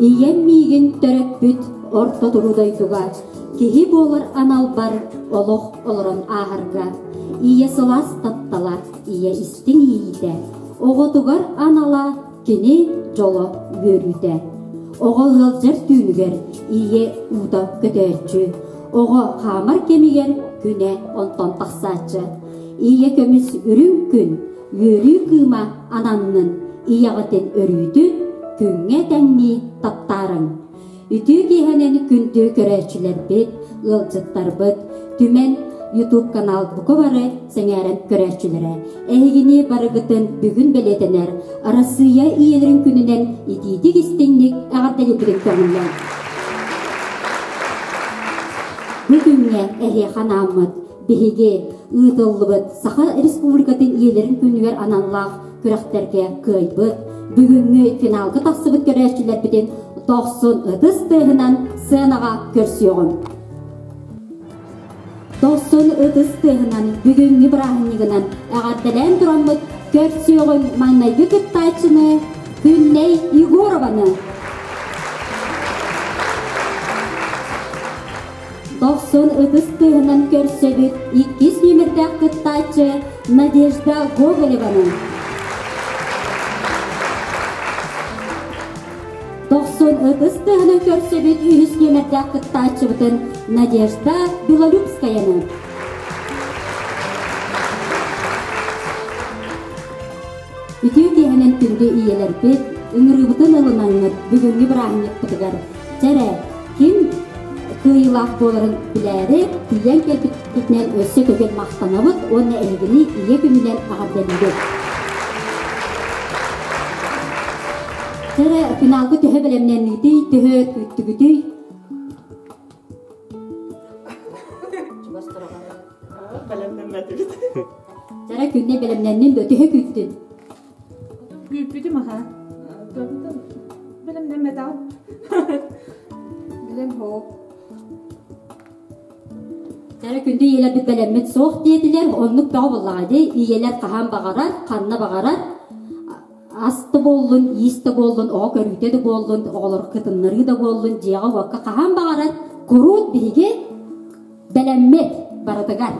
Ийэм миигин төрөппүт орто туруу дойдуга киһи буолар аналбар олох олорон ааһарга ийэ сылаас таптала, ийэ истиҥ иэйиитэ, оҕотугар анала кини дьоло үөрүүтэ. Оҕо ыалдьар түүнүгэр ийэ уута көтөөччү, оҕо хаамар кэмигэр күнэ онтон тахсааччы. Ийэ көмүс үрүҥ күн, үөрүү кыыма ананнын, ийэҕитин өрүүтүн күҥҥэ тэҥнии таптаарыҥ. Үтүө киэһэнэн күндү көрөөччүлэрбит, ыалдьыттарбыт, Түмэн YouTube канал бука бары сэҥээрэн көрөөччүлэрэ. Эһигини барыгытын бүгүн бэлиэтэнэр Арассыыйа ийэлэрин күнүнэн итиитик истиҥник эҕэрдэлиирбитин көҥүллээн. Бу күҥҥэ эһиэхэ анааммыт биһиги ыытыллыбыт Саха Республикатын ийэлэрин күнүгэр аналлаах күрэхтэргэ кыайбыт, бүгүҥҥү финалга тахсыбыт көрөөччүлэрбитин дохсун ытыс тыаһынан сценаҕа көрсүөҕүм. Дохсун ытыс тыаһынан бүгүҥҥү бырааһынньыгынан эҕэрдэлээн тураммыт көрсүөҕүм маҥнайгы кыттааччыны Күннэй Егорованы. Дохсун ытыс тыаһынан көрсөбүт иккис нүөмэрдээх кыттааччы Надежда Гоголеваны. Дохсун ытыс тыаһынан көрсөбүт үһүс нүөмэрдээх кыттааччыбытын Надежда Белолюбскаяны. Үтүө киэһэнэн күндү ийэлэрбит, ыҥырыыбытын ылынаҥҥыт бүгүҥҥү бырааһынньыкпытыгар чэрэ ким кыайыылаах буоларын билээри тиийэн кэлбиккитинэн өссө төгүл махтанабыт уонна эһигини ийэ күнүнэн эҕэрдэлиибит. Чэрэ финалга төһө бэлэмнэннигитий, төһө күүттүгүтүй? Бэлэмнэммэтибит. Чэрэ күннэ бэлэмнэннин да төһө күүттүн? Күүппүтүм аха. Бэлэмнэммэтэҕим. Билэн хоп. Чэрэ күндү ийэлэрбит бэлэммит суох диэтилэр, оннук бөҕө буоллаҕа дии. Ийэлэр хаһан баҕарар, ханна баҕарар ас да буоллун, иис да буоллун, оҕо көрүүтэ да буоллун, оҕолор кытыннарыы да буоллун, дьиэҕэ-уокка хаһан баҕарар куруут биһиги бэлэммит барытыгар.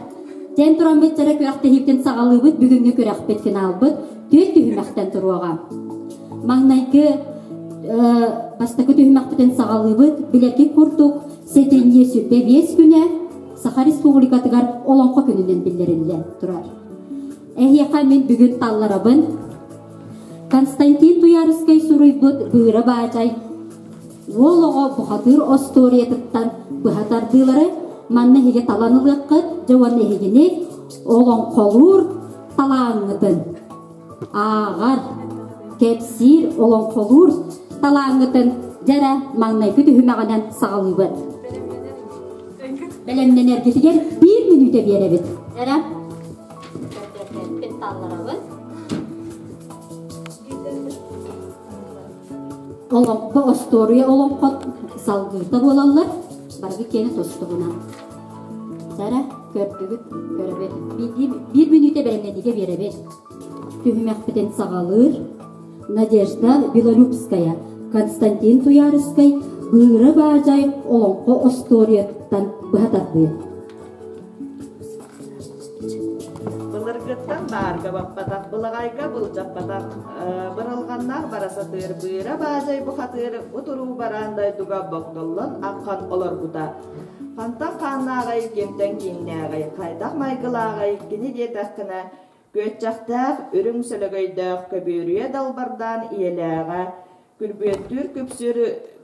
Дьэн тураммыт дьара күрэхтэһиибитин саҕалыыбыт бүгүҥҥү күрэхпит финалбыт түөрт түһүмэхтэн туруоҕа. Маҥнайгы бастакы түһүмэхпитин саҕалыыбыт. Билэргит курдук сэтинньи 25 күнэ Саха Республикатыгар Олоҥхо күнүнэн биллэриллэ турар. Эһиэхэ мин бүгүн талларабын. Константин Туйаарыскай суруйбут Быыра Баадьай Уол оҕо бухатыыр остуоруйатыттан быһа тардыылары манна эһиги талан ылыаххыт, дьэ уонна эһигини олоҥхолуур талааҥҥытын ааҕар, кэпсиир олоҥхолуур талааҥҥытын дьэ эрэ маҥнайгы түһүмэҕинэн саҕалыыбыт. Бэлэмнэнэргитигэр биир мүнүүтэ биэрэбит. Эрэ. Талларабыт. Олоҥхо остуоруйа олоҥхо салгыыта буолаллар, барыгы киэнэ тустугунан. Сара, көрдүгүт, көрөбүт. Биир мүнүүтэ бэлэмнэниигэ биэрэбит. Түһүмэхпитин саҕалыыр Надежда Белолюбская, Константин Туйаарыскай Быыра Баадьай олоҥхо остуоруйатыттан быһа тардыы. Былыргыттан баарга баппатах, былаҕайга былдьаппатах, быралҕаннаах бара сатыыр, быыра баадьай бухатыыр утуруу бараан дойдуга богдоллон аххан олорбута. Хантан хааннааҕай, кимтэн кииннээҕэй, хайдах майгылааҕай, кини диэтэххинэ, күөччэхтээх, үрүҥ сөлөгөйдөөх көбүөрүйэ далбардаан ийэлээҕэ, күрбүөттүүр күпсүр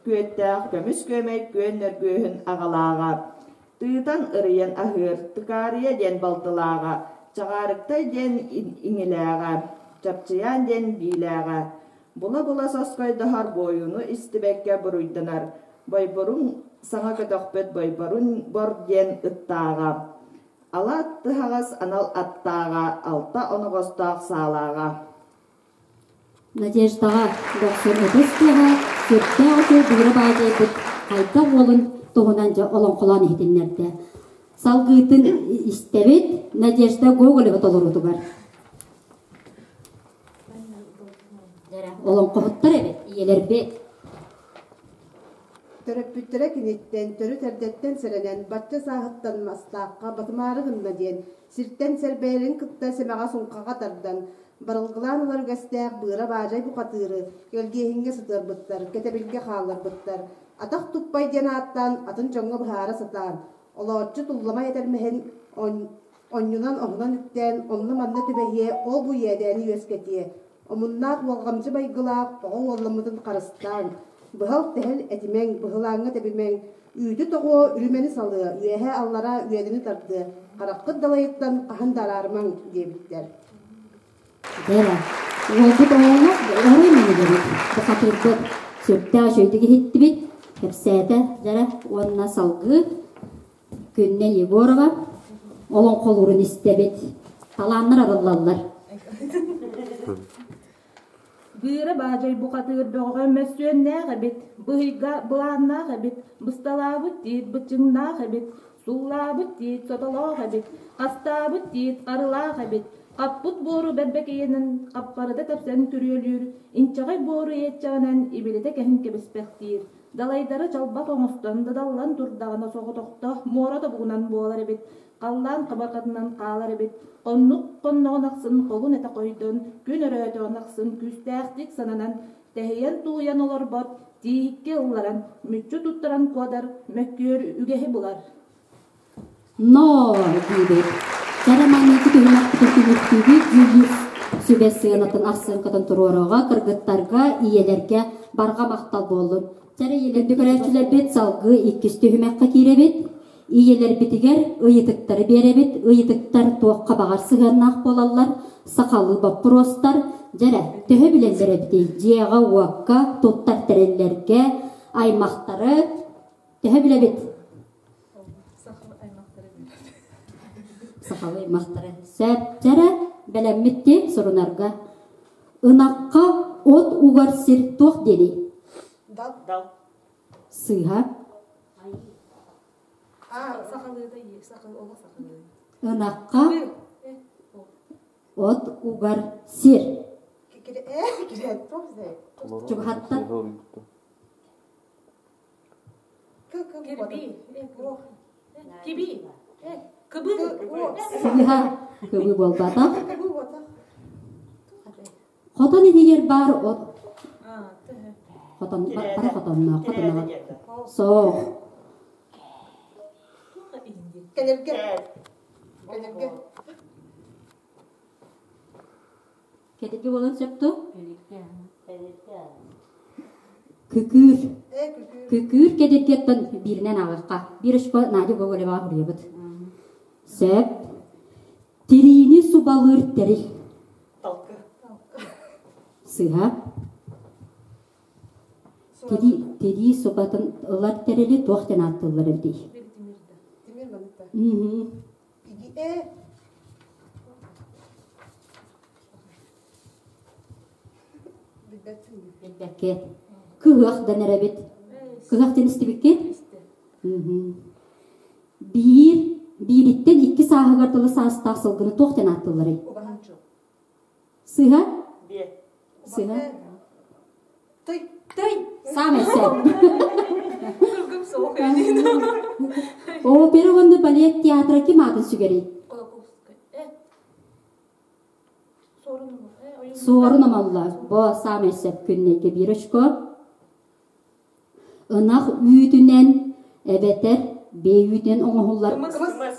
күөттээх көмүс күөмэй күөн нөргүөһүн аҕалааҕа. Тыытан ырыйан аһыыр, Тыкаарыйа диэн балтылааҕа, Чаҕаарыктай диэн иҥилээҕэ, Чапчыйаан диэн биилээҕэ. Була-була соскойдоһор буойуну истибэккэ буруйданар, Бойборун саҥа көтөхпүт Бойборун бор диэн ыттааҕа. Ала тыһаҕас анал аттааҕа, алта оноҕостоох саалааҕа. Надеждаҕа дохсун ытыс тыаһа сүрдээх үчүгэй быыра баадьайбыт хайдах уолун туһунан дьэ олоҥхолоон иһитиннэрдэ. Салгыытын истэбит Надежда Гоголева толоруутугар. Олоҥхоһуттар эбит, ийэлэрбит. Төрөппүттэрэ киниттэн төрүт эрдэттэн сэрэнэн бачча сааһыттан мастаахха батымаары гынна диэн сиртэн сэрбэйэрин кытта сэмэҕэ суҥхаҕа тардан, барылгылаан ылар үгэстээх быара баадьай бухатыыры кэлгиэһиҥҥэ сытыарбыттар, кэтэбилгэ хаалларбыттар. Атах туппай диэн ааттаан атын дьоҥҥо быһаара сатаан, олооччу тулламай этэрмэһин онньунан-оһунан үктээн онно-манна түбэһиэ, ол-бу иэдээни үөскэтиэ. Омуннаах уолҕамдьы майгылаах оҕо уолламмытын харыстааҥ, быһал-тэһэл этимэҥ, быһылааҥҥа тэбимэҥ, үүтү тоҕуо, үрүмэни салыа, үөһээ-аллараа үөдэни тардыа, хараххыт далайыттан хаһан да араарымаҥ диэбиттэр. Бэра, уолбут оҕолор орой мэнигэрит, бухатыырбыт сүрдээх үчүгэйдик иһиттибит, кэпсээтэ дьэрэ уонна салгыы Күннэ Егорова олоҥхолуурун истэбит. Талааннар арыллаллар. Быыра баадьай бухатыыр бөҕөҕө мөссүөннээх эбит, быһыйга былааннаах эбит, бысталаабыт тиит быччыҥнаах эбит, суллаабыт тиит сотолоох эбит, хастаабыт тиит харылаах эбит, хаппыт буору бэрбэкэйинэн хаппарыта тэпсэн күрүөлүүр, инчэҕэй буору иэччэҕинэн ибилитэ кэһин кэбиспэхтиир, Далайдары чалбах оҥостон дадаллан турдаҕына соҕотохто муора тобугунан буолар эбит, халлаан хабарҕатынан хаалар эбит, хоннук хонноҕун ахсын холун этэ хойдон, күн өрөөтөҕүн ахсын күүстээхтик сананан, тэһийэн-тулуйан олорбот, тииһиккэ ылларан, мүччү туттаран куотар, мөккүөр үгэһи булар. Но диибит. Кэрэ маҥнайгы түһүмэхпитин түмүктүүбүт дьүүллүүр сүбэ сыанатын ахсыҥкатын туруорууга кыргыттарга, ийэлэргэ барҕа махтал буоллун. Чэрэ ийэлэрби көрөөччүлэрбит салгыы иккис түһүмэххэ киирэбит. Ийэлэрбитигэр ыйытыктары биэрэбит. Ыйытыктар туохха баҕар сыһыаннаах буолаллар. Сахалыы боппуруостар. Дьэрэ, төһө билэллэр эбитий? Дьиэҕэ-уокка, туттар тэриллэргэ, аймахтары төһө билэбит? Сахалыы аймахтары Сөп-чэрэ бэлэммит дии сурунарга. Ынахха от угар сир туох диэний? Дал. Дал. Сыыһа. Ынахха от угар сир. Чугаһаттан. Кирби. Киби. Кыбы. Сыыһа кыбы буолбатах. Хотон иһигэр баар от. Хотон бары хотонноох хотоноҕо. Соох. Кэлэргэ. Кэлэргэ. Кэтитки буолан сөп дуо? Күкүүр. Күкүүр кэдиргиэттэн бииринэн ааҕыахха. Биир очко Надя Гоголеваҕа суруйабыт. Сөп. Тириини субалыыр тэрил. Талкы. Сыһа. Тирии, тирии субатын ылар тэрили туох диэн ааттыыллар эбитий? Тимир маныта. Билбэккэ. Кыһыах дэнэр эбит. Кыһыах диэн истибиккит? Биир, биириттэн икки сааһыгар дылы саастаах сылгыны туох диэн ааттыылларый? Сыһа? Биэ. Сыһа? Тый. Тый. Саамай сөп. Опера уонна балет театра ким аатын сүгэрий? Суорун омолло. Бо саамай сөп күннэйгэ биир очко. Ынах үүтүнэн эбэтэр биэ үүтүнэн оҥоһуллар Кымыс.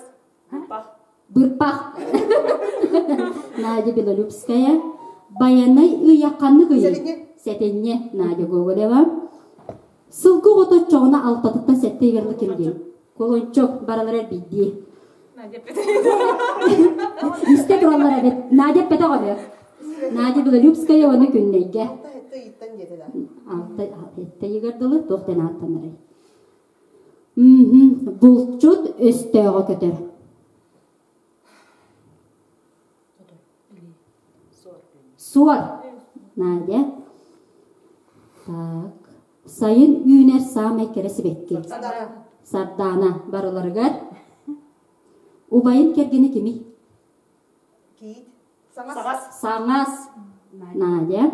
Бырпах. Бырпах. Надя Белолюбская. Байанай ыйа ханнык ыйый? Сэтинньи. Сэтинньи Надя Гоголева. Сылгы оҕото оччоҕуна алтатыттан сэттэ ыйгарлы ким диэн? Кулунчук баралара биирдии. Надя Истэ тураллар эбит. Надя эппэтэх өлө. Надя Белолюбская уонна Күннэйгэ. Алта сэттэ ыйыттан диэтэ да. Алта сэттэ ыйыгар дылы туох диэн ааттанарый? Булчут өстөөҕө көтөр. Суор. Надя. Так. Сайын үүнэр саамай кэрэ сибэкки. Сардаана барыларыгар. Убайын кэргэнэ кимий? Киит. Саҥас. Саҥас. Надя.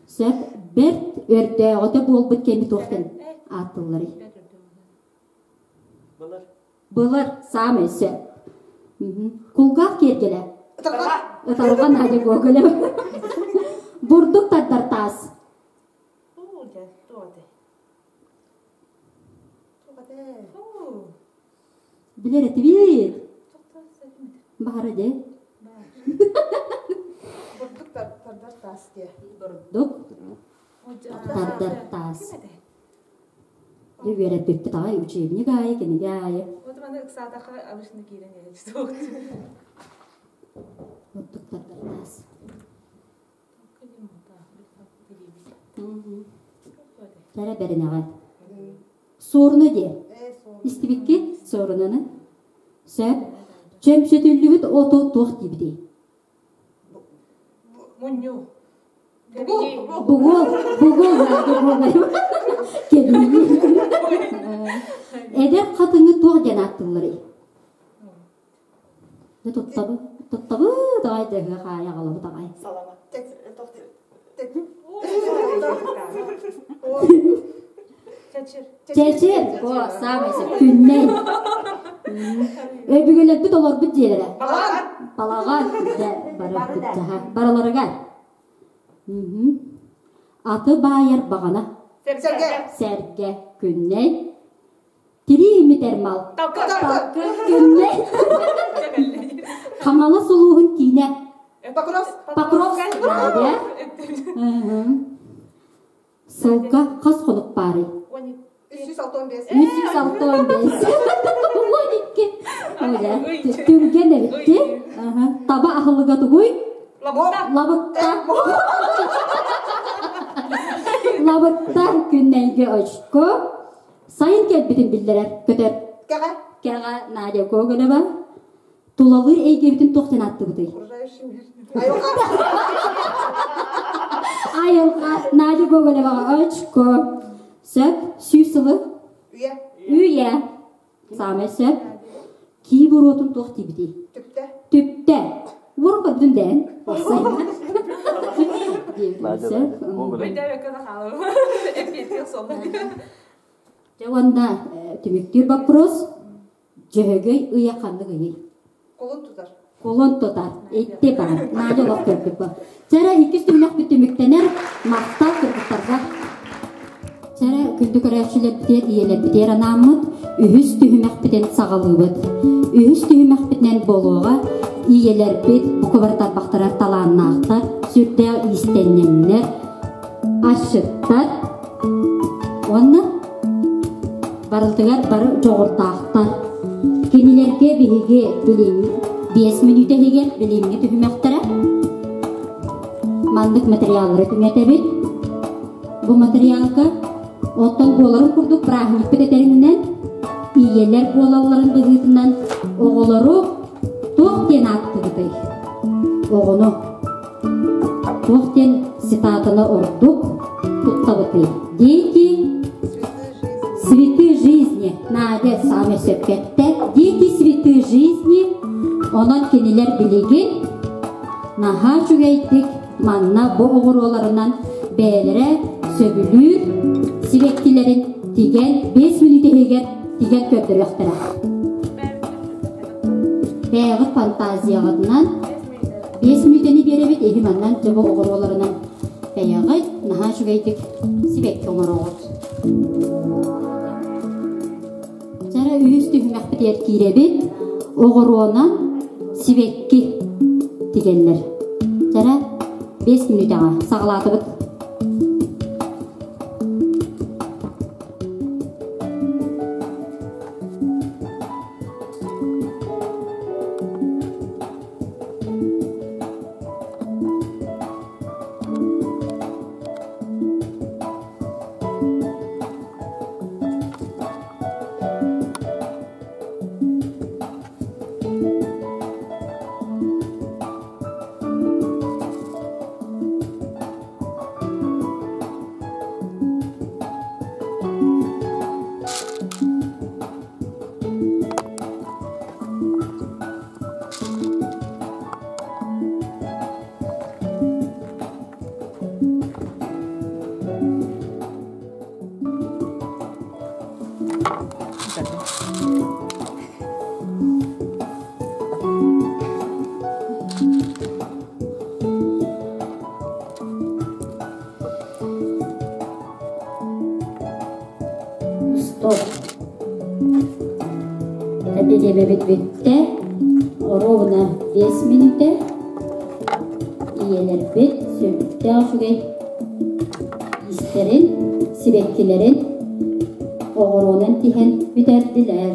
Сөп. Бэрт өрдөөҕүтэ буолбут кэми туох диэн ааттыылларый? Былыр. Былыр саамай сөп. Кулгаах киэргэлэ. Ытарҕа. Ытарҕа Надя Гоголева. Бурдук тардар таас. Билэр этибит. Баара дьэ. Бурдук тардар таас диэ. Бурдук тардар таас. Дьэ үөрэппиппит аҕай учебник аайы, кинигэ аайы. Вот маны ыксаатахха обычно киирэн иһэччи Бурдук тардар таас. Кэрэ бэринэҕэ. Суоруна диэ. Истибиккит суорунаны? Сөп. Чөмчөтүллүбүт оту туох диибитий? Мунньу. Бугул, бугул, бугул. Кэбиһии. Эдэр хатыҥы туох диэн ааттыылларый? Дьэ туттабы, туттабы даҕай дьэһыа хаайа аҕалабыт аҕай. Салама. Чэчир, о, саамай сөп, күннэй. Өбүгэлэрбит олорбут дьиэлэрэ. Балаҕан. Дьэ, барарбыт дьаһа. Барыларыгар. Аты баайар баҕана. Сэргэ. Сэргэ. Күннэй. Тирии имитэр мал. Талкы күннэй. Хаҥалас улууһун киинэ. Покровск. Покровск. Надя. Сылга хас хонук баарый? 365. 365. 12. Оля, түргэн эбитти. Таба аһылыга тугуй? Лабыкта. Лабыкта күннэйгэ очко. Сайын кэлбитин биллэрэр көтөр. Кэҕэ. Кэҕэ Надя Гоголева. Тулалыыр эйгэбитин туох диэн ааттыбытый? Айылҕа. Айылҕа Надя Гоголеваҕа очко. Сөп. Сүүс сылы. Үйэ. Үйэ. Саамай сөп. Кии буруотун туох диибитий? Түптэ. Түптэ. Уору көрдүн дээн. Сөп. Дьэ уонна түмүктүүр вопрос. Дьөһөгөй ыйа ханнык ыйый? Кулун тутар. Кулун тутар. Итти бар. Надя олох көрбүт бу. Чэрэ иккис түһүмэхпит түмүктэнэр. Махтал кыргыттарга. Чэрэ күндү көрөөччүлэрбитигэр, ийэлэрбитигэр анааммыт үһүс түһүмэхпитин саҕалыыбыт. Үһүс түһүмэхпитинэн буолуоҕа ийэлэрбит бука бары тарбахтарар талааннаахтар, сүрдээх иистэнньэҥнэр, асчыттар уонна барытыгар бары дьоҕурдаахтар. Кинилэргэ биһиги билиҥҥи 5 мүнүүтэ иһигэр билиҥҥи түһүмэхтэрэ маннык материаллары түҥэтэбит. Бу материалга оттон буоларын курдук праздникпыт этэринэн ийэлэр буолалларын быһыытынан оҕолору туох диэн ааттыыбытый? Оҕону туох диэн цитатаны ордук туттабытый? Дети цветы жизни. Надя саамай сөпкө эттэ. Дети цветы жизни. Онон кинилэр билигин наһаа үчүгэйдик манна бу оҕуруоларынан бэйэлэрэ сөбүлүүр сибэккилэрин тигэн 5 мүнүүтэ иһигэр тигэн көрдөрүөхтэрэ. Бэйэҕит фантазияҕытынан 5 мүнүүтэни биэрэбит, эһи маннан дьэ бу оҕуруоларынан бэйэҕит наһаа үчүгэйдик сибэкки оҥороҕут. Чара үһүс түһүмэхпитигэр киирэбит. Оҕуруонан сибэкки тигэллэр. Чара 5 мүнүүтэҕэ саҕалаатыбыт. Үлэбит бүттэ. Оруобуна 5 мүнүүтэ. Ийэлэрбит сүрдээх үчүгэй истэрин, сибэккилэрин оҕуруонан тиһэн бүтэрдилэр.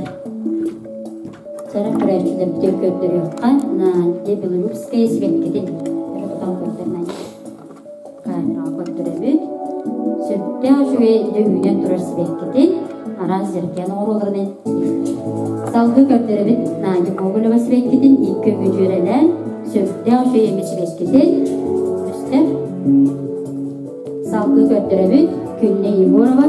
Сара көрөөччүлэрбитигэр көрдөрүөххэ Надя Белолюбская сибэккитин өрө тутан көрдөр Надя. Камераҕа көрдөрөбүт. Сүрдээх үчүгэй дьэ үүнэн турар сибэккитин араас дьэргээн оҥорууларынан салгыы көрдөрөбүт Надя Гоголева сибэккитин икки өҥү дьүөрэлээн сүрдээх үчүгэй эмит сибэккитин көстөр. Салгыы көрдөрөбүт Күннэ Егорова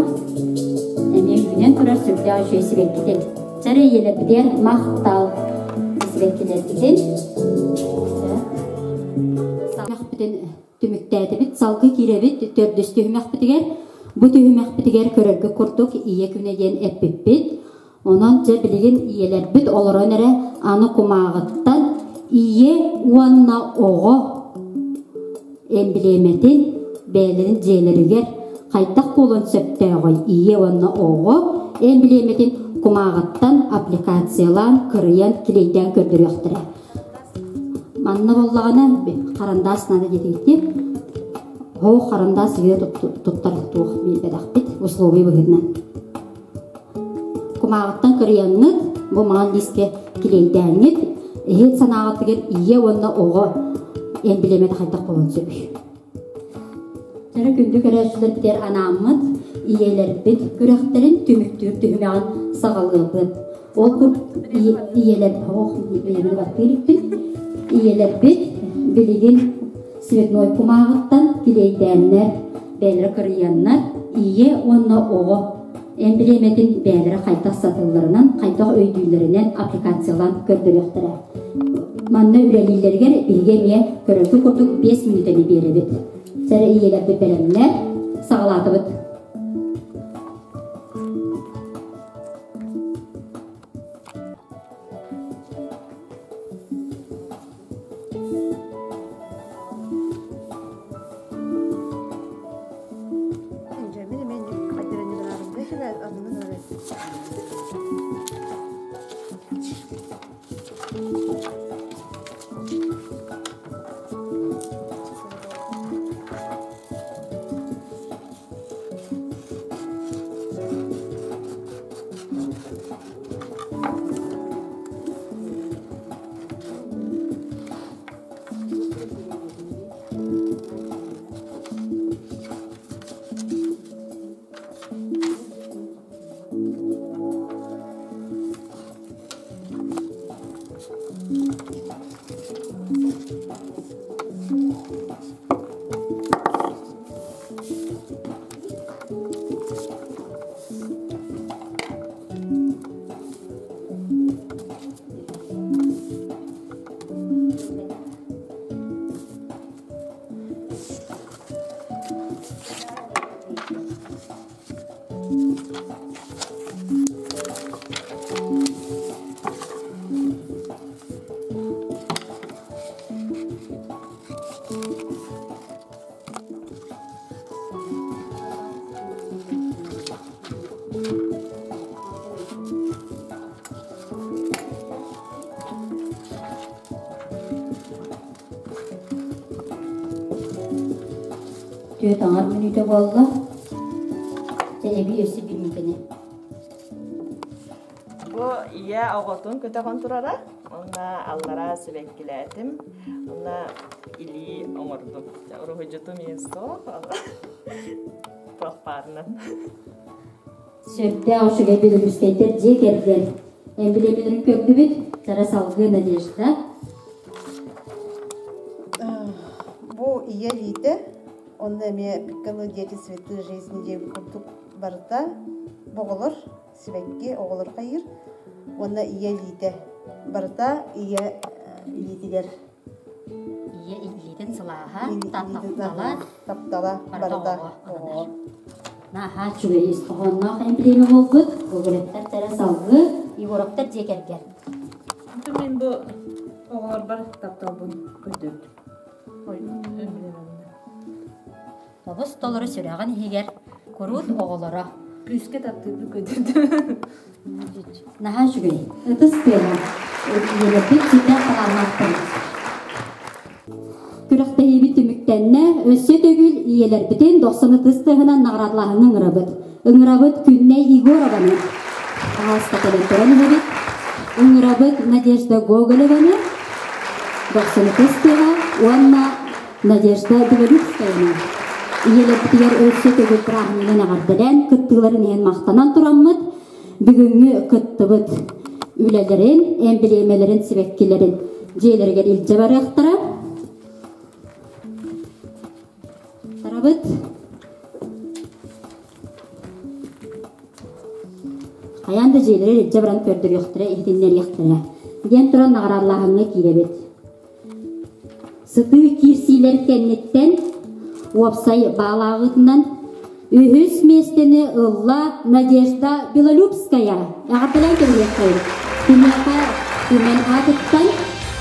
эмиэ үүнэн турар сүрдээх үчүгэй сибэккитин. Чэрэ ийэлэрбитигэр махтал сибэккилэрбитин түмүктээтибит, салгыы киирэбит төрдүс түһүмэхпитигэр. Бу түһүмэхпитигэр көрөргө курдук ийэ күнэ диэн эппиппит. Онон дьэ билигин ийэлэрбит олорон эрэ аны кумааҕыттан ийэ уонна оҕо эмблемэтин бэйэлэрин дьиэлэригэр хайдах буолуон сөптөөҕүй ийэ уонна оҕо эмблемэтин кумааҕыттан аппликациялаан кырыйан килиэйдээн көрдөрүөхтэрэ. Манна буоллаҕына харандаас наада диэтигит Һоо харандаас үйэ туттар туох билбэтэхпит условия быһыытынан. Кумааҕыттан кырыйаҥҥыт, бу маҥан лиискэ килиэйдээҥҥит, иһит санааҕытыгар ийэ уонна оҕо эмблемэтэ хайдах буолуон сөбүй? Дьэ күндү көрөөччүлэрбитигэр анааммыт ийэлэрбит күрэхтэрин түмүктүүр түһүмэҕин саҕалыыбыт. Ол курдук ийэлэр ох бэйэбин баттыыр иликпин. Ийэлэрбит билигин цветной кумааҕыттан килиэйдээннэр, бэйэлэрэ кырыйаннар, ийэ уонна оҕо эмблемэтин бэйэлэрэ хайдах сатыылларынан, хайдах өйдүүллэринэн аппликациялаан көрдөрүөхтэрэ. Манна үлэлииллэригэр биһиги эмиэ көрөргө курдук 5 мүнүүтэни биэрэбит. Сэрэ ийэлэрбит бэлэмнэр, саҕалаатыбыт. Түөрт аҥар мүнүүтэ буолла. Дьэ эбии өссө биир мүнүүтэни. Бу ийэ оҕотун көтөҕөн турара. Онно аллара сибэккилээтим. Онно илии оҥордум. Уруһуйдьутум ийэ суох. Туох баарынан. Сүрдээх үчүгэй Белорусскайдар дьиэ кэргэн эмблемэлэрин көрдүбүт. Сара салгыы Надежда. Бу ийэ илиитэ, онно эмиэ пиккалы дети цветы жизни диэн курдук барыта боҕолор, сибэкки оҕолор хайыыр уонна ийэ илиитэ барыта ийэ илиитигэр Ийэ илиитин сылааһа, таптала, таптала барыта оҕо. Наһаа үчүгэй ис хоһоонноох эмблема буолбут. Гоголевтар тэрэ салгыы Егоровтар дьиэ кэргэн. Мин бу оҕолорбор тапталбын көрдөрдүм. Эмблемабын. Тобус толору сүрэҕин иһигэр куруут оҕолоро. Күүскэ таптыырбын көрдөрдүм. Наһаа үчүгэй. Ытыс тыаһа. Ийэлэрбит сүрдээх талааннаахтар. Күрэхтэһиибит түмүктэннэ. Өссө төгүл ийэлэрбитин дохсун ытыс тыаһынан наҕараадалааһыҥҥа ыҥырабыт. Ыҥырабыт Күннэй Егорованы. Аһааста кэлэн туран иһэбит. Ыҥырабыт Надежда Гоголеваны. Дохсун ытыс тыаһа уонна Надежда Белолюбскаяны. Ийэлэрбитигэр өссө төгүл бырааһынньыгынан эҕэрдэлээн, кыттыыларын иһин махтанан тураммыт, бүгүҥҥү кыттыбыт үлэлэрин, эмблемэлэрин, сибэккилэрин дьиэлэригэр илдьэ барыахтара. Тарабыт. Хайаан да дьиэлэригэр илдьэ баран көрдөрүөхтэрэ, иһитиннэриэхтэрэ. Диэн туран наҕараадалааһыҥҥа киирэбит. Сытыы киирсиилэр кэнниттэн уопсай баалааҕытынан үһүс миэстэни ылла Надежда Белолюбская. Эҕэрдэлээн кэбиһиэххэйин. Киниэхэ Түмэн аатыттан,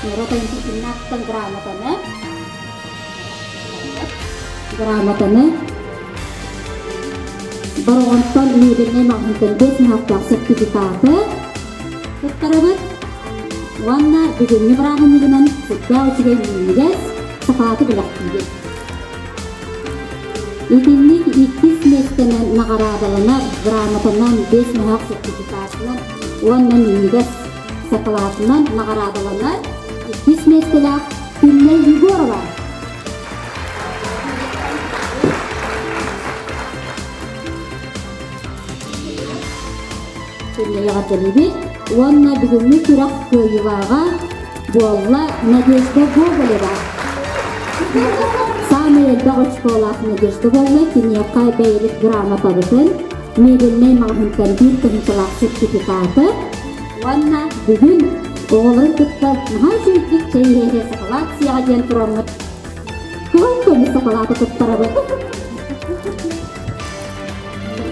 норуот айымньытын аатыттан грамотаны грамотаны Бороҕонтон мебельнай маҕаһыынтан 5 муһахтаах сертификаты туттарабыт уонна бүгүҥҥү бырааһынньыгынан сүрдээх үчүгэй минньигэс сакааты бэлэхтиибит. Итинник иккис миэстэнэн наҕараадаланар грамотанан 5 муһах сертификатынан уонна минньигэс сакалаатынан наҕараадаланар иккис миэстэлээх Күннэй Егорова. Күннэй эҕэрдэлиибит уонна бүгүҥҥү күрэх кыайыылааҕа буолла Надежда Гоголева. Саамай элбэх очколаах Надежда буолла, киниэхэ бэйэбит грамотабытын, мебельнэй маҕаһыынтан биир тыһыынчалаах сертификаты уонна бүгүн оҕолорун кытта наһаа үчүгэйдик чэй иһэ сакалаат сиэҕэ диэн тураммыт кыһыл көмүс сакалааты туттарабыт.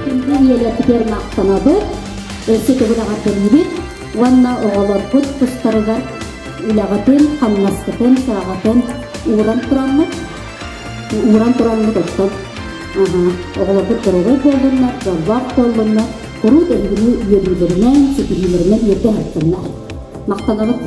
Күндү ийэлэрбитигэр махтанабыт, өссө төгүл эҕэрдэлиибит уонна оҕолорбут тустарыгар үлэҕитин, хамнаскытын, сыраҕытын ууран тураммыт, ууран тураммыт оттон оҕолорбут доруобай буоллуннар, дьоллоох буоллуннар, куруук эһигини үөрүүлэринэн, ситиһиилэринэн үөрдэ сырыттыннар. Махтанабыт.